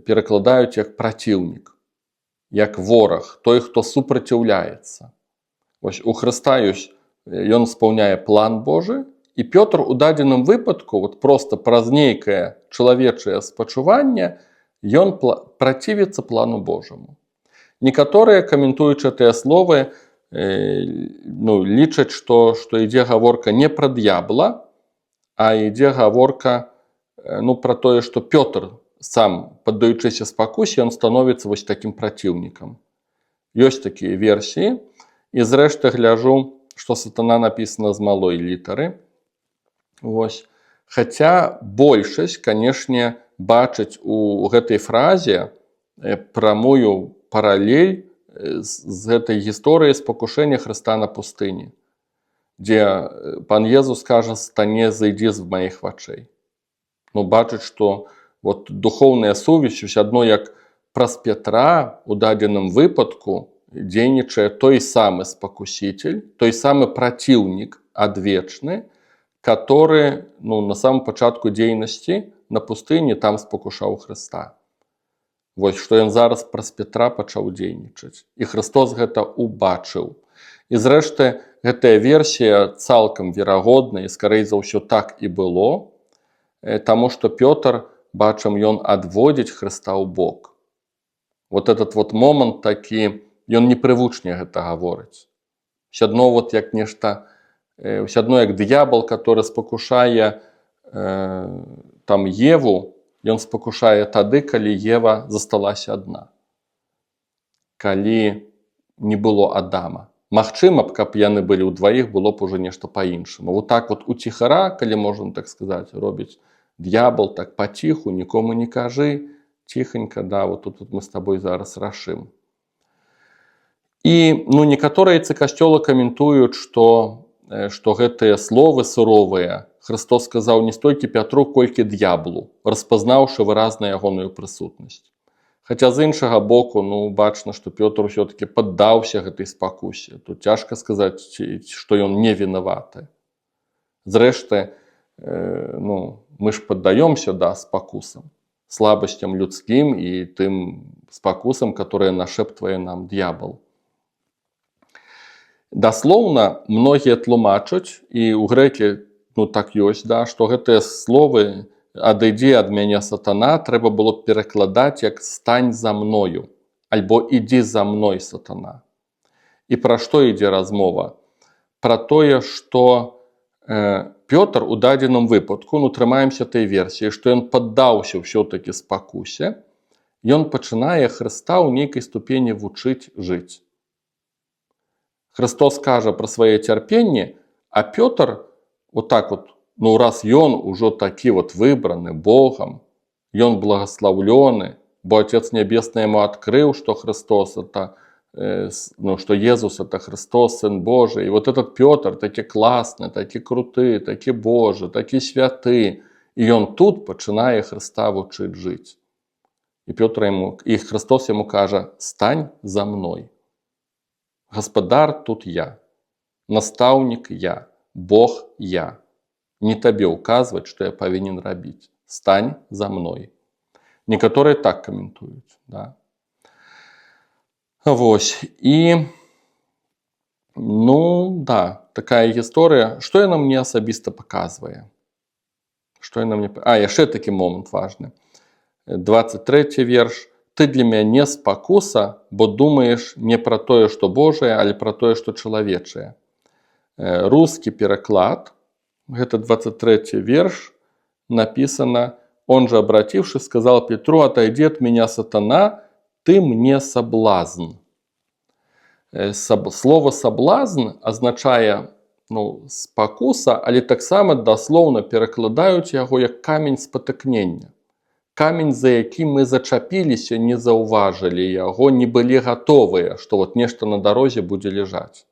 перакладаюць як праціўнік, як вораг, той, хто супраціўляецца. Вось у Хрыста ёсць, ён спаўняе план Божы, і Пётр у дадзеным выпадку вот просто праз нейкае чалавечае спачуванне ён працівіцца плану Божаму. Некаторыя, каментуючы тыя словы, ну, лічаць, што ідзе гаворка не пра д'ябла, а ідзе гаворка ну, пра тое, што Пётр сам, паддаючыся спакусе, ён становіцца вось такім праціўнікам. Ёсць такія версіі, і зрэшты гляжу, што сатана напісана з малой літары. Вось. Хаця большасць, канешне, бачыць у гэтай фразе прамую паралель з гэтай гісторыяй спакушэння Хрыста на пустыні, дзе пан Езус кажа сатане: «Зыдзі з маіх вачэй». Ну, бачыць, што вот духоўная сувязь усё адно, як праз Петра у дадзеным выпадку дзейнічае той самы спакусіцель, той самы праціўнік адвечны, который, ну, на самом пачатку дзейнасці на пустыні там спакушаў Хрыста. Вось што ён зараз праз Петра пачаў дзейнічаць. І Хрыстос гэта убачыў. І зрэшты, гэтая версія цалкам верагодна, і скарэй за ўсё так і было, таму што Пётр, бачым, ён адводзіць Хрыста ў бок. Вот этот вот момант такі, ён не пры вучні гэта гаворыць. Усё адно вот як нешта, ўсё адно як д'ябал, который спакушае там Еву, ён спакушае тады, калі Ева засталася адна. Калі не было Адама. Магчыма б, каб яны былі ўдваіх, было б уже нешта па-іншаму. Вот так вот уціхара, калі можна так сказаць, робіць д'ябал так паціху, нікому не кажы, ціханька, да, вот тут вот мы с тобой зараз рашым. І, ну, некаторыя айцы касцёла каментуюць, што гэтыя словы суровыя Хрыстос сказаў не столькі Пятру, колькі д'яблу, распазнаўшы выразна ягоную прысутнасць. Хаця з іншага боку, ну, бачна, што Пётр ўсё-таки паддаўся гэтай спакусе. Тут цяжка сказаць, што ён не вінаваты. Зрэшты, ну, мы ж паддаёмся, да, спакусам, слабасцям людскім і тым спакусам, которые нашэптвае нам д'ябал. Даслоўна многія тлумачаць, і ў грэкі, ну, так ёсць, да, што гэтыя словы «Адыдзі ад мяне, сатана» трэба было б перакладаць як «Стань за мною» альбо «Ідзі за мной, сатана». І пра што ідзе размова? Пра тое, што Пётр у дадзеным выпадку, ну, трымаемся той версіі, што ён паддаўся ўсё-такі спакусе, ён пачынае Хрыста ў нейкай ступені вучыць жыць. Хрыстос кажа пра свае цярпенні, а Пётр вот так вот, ну, раз ён ужо такі вот выбраны Богам, ён благаслаўлёны, бо Отец Небесны яму адкрыў, што Хрыстос это, ну, што Езус это Хрыстос, Сын Божий. І вот этот Пётр такі класны, такі круты, такі Божы, такі святы. І ён тут пачынае Хрыста вучыць жыць. І Пётр яму, і Хрыстос яму кажа: «Стань за мной. Гаспадар тут я, настаўнік я, Бог я. Не табе ўказваць, што я павінен рабіць. Стань за мной». Некаторыя так каментуюць. Да. Вось. І, ну, да, такая гісторыя. Што яна мне асабіста паказвае? Што яна мне? А, яшчэ такі момант важны. 23 верш. Ты для мяне спакуса, бо думаеш не пра тое, што Божае, але пра тое, што чалавечае. Рускі пераклад, гэта 23 верш, написано: «Он же, обратившись, сказал Петру: отойди от меня, сатана, ты мне соблазн». Слово «соблазн» азначае, ну, спакуса, але таксама даслоўна перакладаюць яго як камень спатыкнення. Камень, за які мы зачапіліся, не заўважылі яго, не былі гатовыя, што вот нешта на дарозе будзе ляжаць.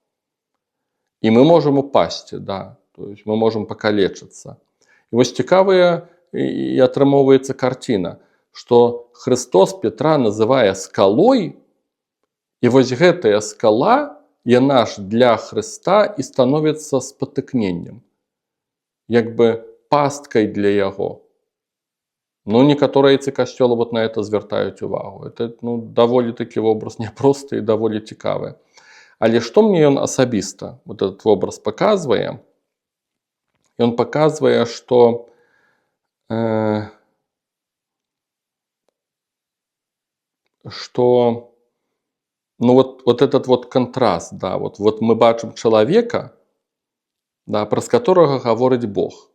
І мы можам упасці, да, то есть мы можам пакалечыцца. І вось цікавая і атрымоўваецца карціна, што Хрыстос Петра называе скалой, і вось гэтая скала, яна ж для Хрыста і становіцца спатыкненнем, як бы пасткай для яго. Ну, некаторыя айцы касцёла вот на это звяртаюць увагу. Это, ну, даволі такі вобраз няпросты і даволі цікавы. Але што мне ён асабіста, вот этот вобраз, паказвае? Ён паказвае, што ну, вот этот вот кантраст, да, вот мы бачым чалавека, да, праз которого гаворыць Бог.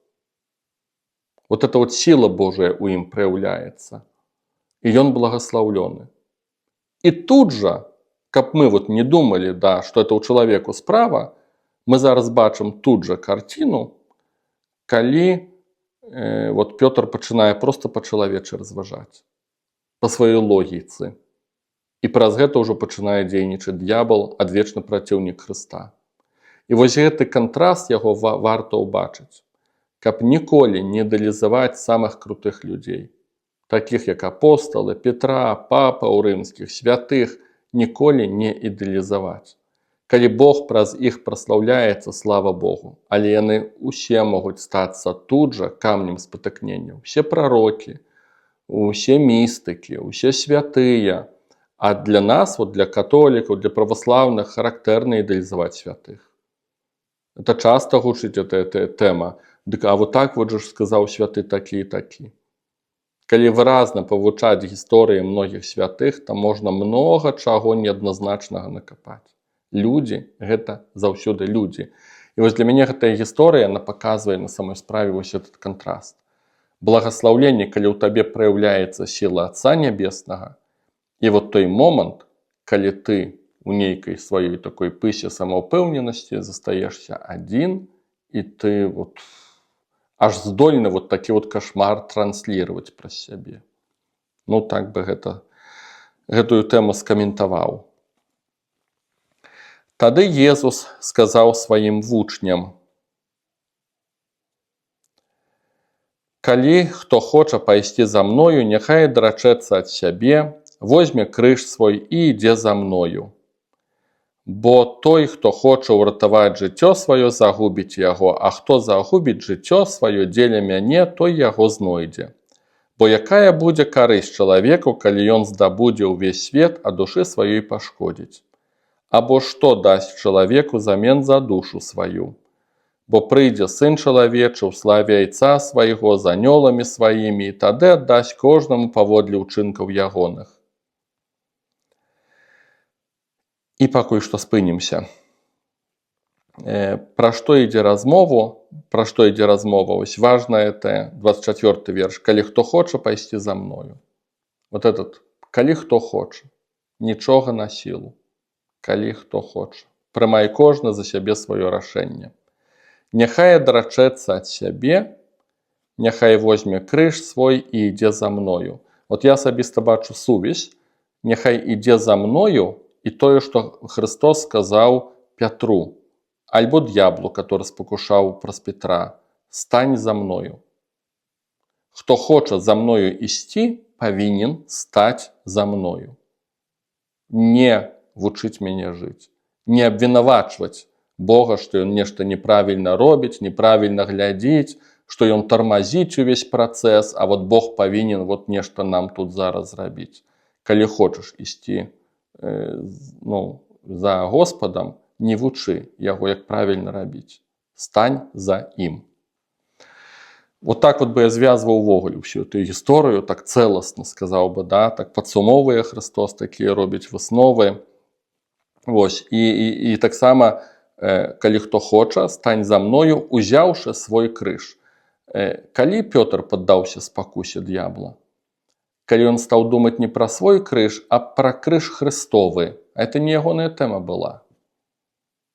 Вот эта вот сила Божия у ім праяўляецца. І ён благаслаўлёны. І тут жа, каб мы вот не думалі, да, што это ў чалавеку справа, мы зараз бачым тут жа карціну, калі вот Пётр пачынае проста па-чалавечы разважаць, па сваёй логіцы. І праз гэта ўжо пачынае дзейнічаць д'ябал, адвечны праціўнік Хрыста. І вось гэты кантраст, яго варта ўбачыць, каб ніколі не ідэалізаваць самых крутых людзей, такіх як апосталы, Петра, папаў рымскіх, святых, ніколі не ідэалізаваць. Калі Бог праз іх праслаўляецца, слава Богу, але яны ўсе могуць стацца тут жа камнем спатыкнення. Усе прарокі, усе містыкі, усе святыя. А для нас, вот для католікаў, для праваслаўных характэрна ідэалізаваць святых. Это часто гучыць эта тэма. Дык а вот так вот же ж сказаў святы такі і такі. Калі выразна павучаць гісторыі многіх святых, там можна многа чаго неадназначнага накапаць. Людзі — гэта заўсёды людзі. І вось для мяне гэтая гісторыя, она паказвае на самой справе вось этот кантраст. Благаслаўленне, калі ў табе праяўляецца сіла Отца Нябеснага, і вот той момант, калі ты у нейкай сваёй такой пысе самаўпэўненасці застаешся адзін, і ты вот аж здольны вот такі вот кашмар транслировать праз сябе. Ну, так бы гэтую тэму скаментаваў. Тады Езус сказаў сваім вучням: Калі хто хоча пайсці за мною, няхай адрачэцца ад сябе, возьме крыж свой і ідзе за мною. Бо той, хто хоча ўратаваць жыццё сваё, загубіць яго, а хто загубіць жыццё сваё дзеля мяне, той яго знойдзе. Бо якая будзе карысць чалавеку, калі ён здабудзе ўвесь свет, а душы сваёй пашкодзіць? Або што дасць чалавеку замен за душу сваю? Бо прыйдзе Сын Чалавечы ў славе Айца свайго з анёламі сваімі, і тады аддасць кожнаму паводле ўчынкаў ягоных. І пакуль што спынімся. Пра што ідзе размову? Пра што ідзе размова? Вось важна это 24 верш. Калі хто хоча пайсці за мною. Вот этот, калі хто хоча. Нічога на сілу. Калі хто хоча. Прымай кожны за сябе сваё рашэнне. Няхай адрачэцца ад сябе, няхай возьме крыж свой і ідзе за мною. Вот я асабіста бачу сувязь, няхай ідзе за мною і тое, што Хрыстос сказаў Пятру, альбо д'яблу, который спакушаў праз Петра: стань за мною. Хто хоча за мною ісці, павінен стаць за мною. Не вучыць мяне жыць, не абвінавачваць Бога, што ён нешта неправільна робіць, неправільна глядзіць, што ён тармазіць увесь працэс, а вот Бог павінен вот нешта нам тут зараз зрабіць. Калі хочаш ісці за Госпадам, не вучы яго, як правільна рабіць. Стань за ім. Вот так вот бы я звязваў увогуле ўсю эту гісторыю, так цэласна сказаў бы, да, так падсумоўвае Хрыстос, такія робіць высновы. Вось, і таксама, калі хто хоча, стань за мною, узяўшы свой крыж. Калі Пётр паддаўся спакусе д'ябла? Калі ён стаў думаць не пра свой крыж, а пра крыж Хрыстовы. А это не ягоная тэма была.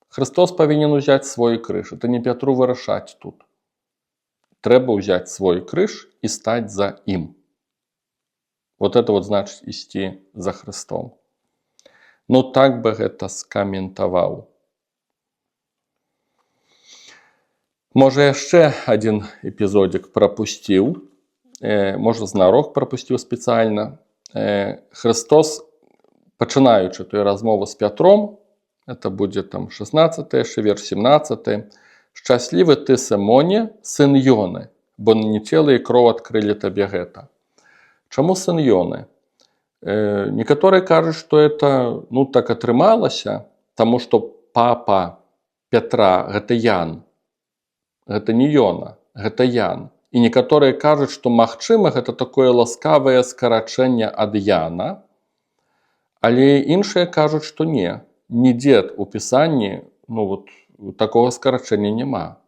Хрыстос павінен узяць свой крыж. Это не Пятру вырашаць тут. Трэба ўзяць свой крыж і стаць за ім. Вот это вот значит ісці за Христом. Ну, так бы гэта скаментаваў. Можа, яшчэ адзін эпізодик прапусціў, можа, знарок прапусціў спецыяльна. Хрыстос, пачынаючы тую размову з Пятром, это будзе там 16 яшчэ верш, 17: «Шчаслівы ты, Сымоне, сын Ёны, бо не цела і кроў адкрылі табе гэта». Чаму сын Ёны? Некаторыя кажуць, што это, ну, так атрымалася, таму што папа Пятра гэта Ян. Гэта не Ёна, гэта Ян. І некаторыя кажуць, што, магчыма, гэта такое ласкавае скарачэнне ад Яна, але іншыя кажуць, што не. Нідзе ў пісанні, ну, вот, такога скарачэння няма.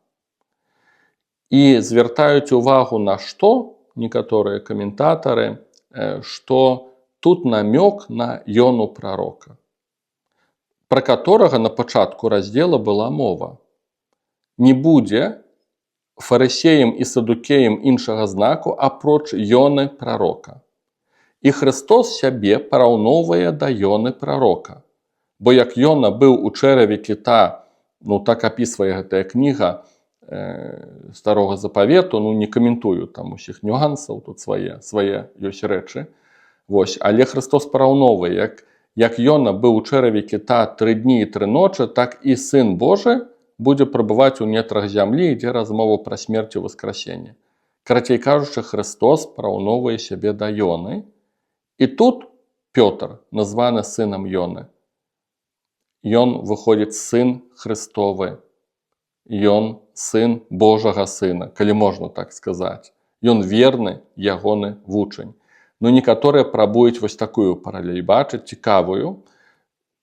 І звяртаюць увагу на што некаторыя каментатары, што тут намёк на Ёну прарока, пра которого на пачатку раздзела была мова. Не будзе фарысеям і садукеям іншага знаку, апроч Ёны прарока. І Хрыстос сябе параўноўвае да Ёны прарока. Бо як Ёна быў у чэраве кіта, ну, так апісвае гэтая кніга Старога Запавету, ну, не каментую там усіх нюансаў, тут свае ёсць рэчы. Вось, але Хрыстос параўноўвае, як Ёна быў у чэраве кіта 3 дні і 3 ночы, так і Сын Божы будзе прабываць у нетрах зямлі, ідзе размова пра смерць і ўваскрасенне. Карацей кажучы, Хрыстос параўноўвае сябе да Ёны. І тут Пётр названы сынам Ёны. Ён выходзіць сын Хрыстовы. Ён сын Божага сына, калі можна так сказаць. Ён верны ягоны вучань. Ну, некаторыя прабуюць вось такую паралель бачыць, цікавую,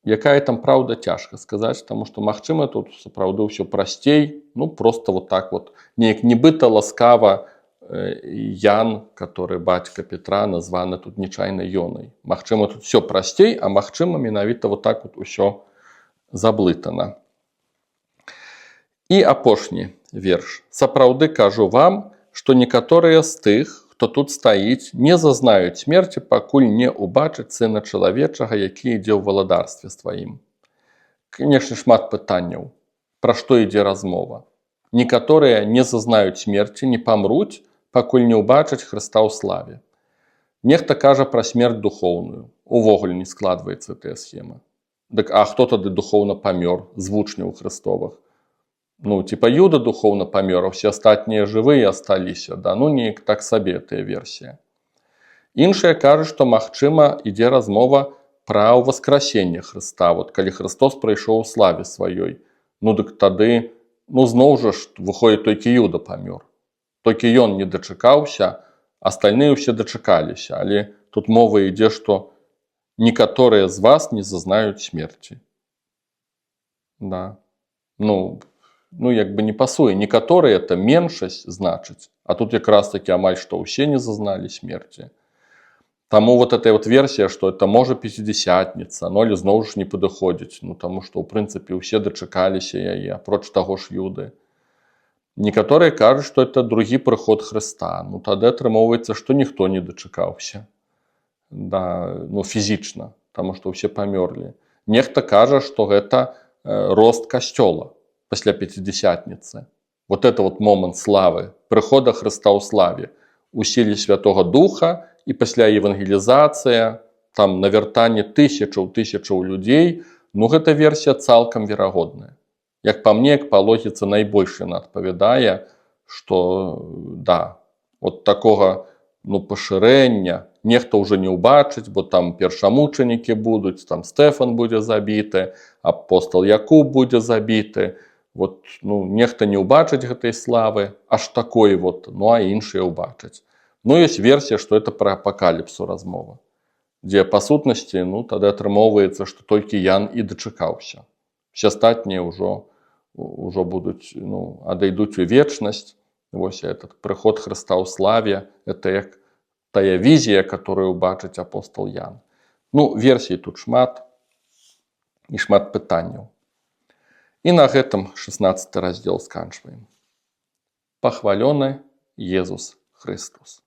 якая там праўда, цяжка сказаць, таму што, магчыма, тут сапраўды ўсё прасцей, ну, просто вот так вот неяк нібыта ласкава Ян, который бацька Петра, названы тут нечайна Ёнай. Магчыма, тут все прасцей, а магчыма, менавіта вот так вот усё заблытана. І апошні верш. «Сапраўды кажу вам, што некаторыя з тых, хто тут стаіць, не зазнаюць смерці, пакуль не ўбачаць Сына Чалавечага, які ідзе ў валадарстве сваім». Конечно, шмат пытанняў. Пра што ідзе размова? Некаторыя не зазнаюць смерці, не памруць, пакуль не ўбачаць Хрыста ў славе. Нехта кажа пра смерць духоўную. Увогуле не складваецца гэтая схема. Дык а хто тады духоўна памёр з вучняў Хрыстовых? Ну, типа Юда духоўна памёр, а все астатнія жывыя асталіся, да, ну, неяк так сабе тая версія. Іншыя кажуць, што, магчыма, ідзе размова пра ўваскрасенне Хрыста, вот калі Хрыстос прыйшоў у славе сваёй. Ну дык тады, ну, зноў жа ж выходзіць, толькі Юда памёр. Толькі ён не дачакаўся, остальные ўсе дачакаліся, але тут мова ідзе, што некаторыя з вас не зазнаюць смерці. Да. Ну, як бы не пасуе. Некаторыя — это меншасць, значыць, а тут якраз таки амаль што ўсе не зазналі смерці. Таму вот эта вот версія, што это можа пяцідзесятніца, но але зноў ж не падыходзіць, ну, таму што ў прынцыпе ўсе дачакаліся яе, апроч таго ж Юды. Некаторыя кажуць, што это другі прыход Хрыста. Ну, тады атрымоўваецца, што ніхто не дачакаўся. Да, ну, фізічна, таму што ўсе памёрлі. Нехта кажа, што гэта рост касцёла пасля пяцідзесятніцы. Вот это вот момант славы, прыхода Хрыста ў славе, у сіле Святого Духа і пасля евангелізацыя, там навяртанне тысячаў тысячаў людзей, ну, гэта версія цалкам верагодная. Як па мне, як па логіцы, найбольш яна адпавядае, што да, вот такога, ну, пашырэння нехта ўжо не ўбачыць, бо там першамучанікі будуць, там Стэфан будзе забіты, апостол Якуб будзе забіты. Вот, ну, нехта не ўбачыць гэтай славы аж такой вот, ну а іншыя ўбачаць. Ну, ёсць версія, што это пра апакаліпсу размова, дзе па сутнасці, ну, тады атрымоўваецца, што толькі Ян і дачакаўся. Все астатнія ўжо будуць, ну, адыйдуць у вечнасць. Вось этот прыход Хрыста ў славе — это як тая візія, которую убачыць апостол Ян. Ну, версій тут шмат і шмат пытанняў. І на гэтым 16 раздзел сканчваем. Пахвалёны Езус Хрыстус.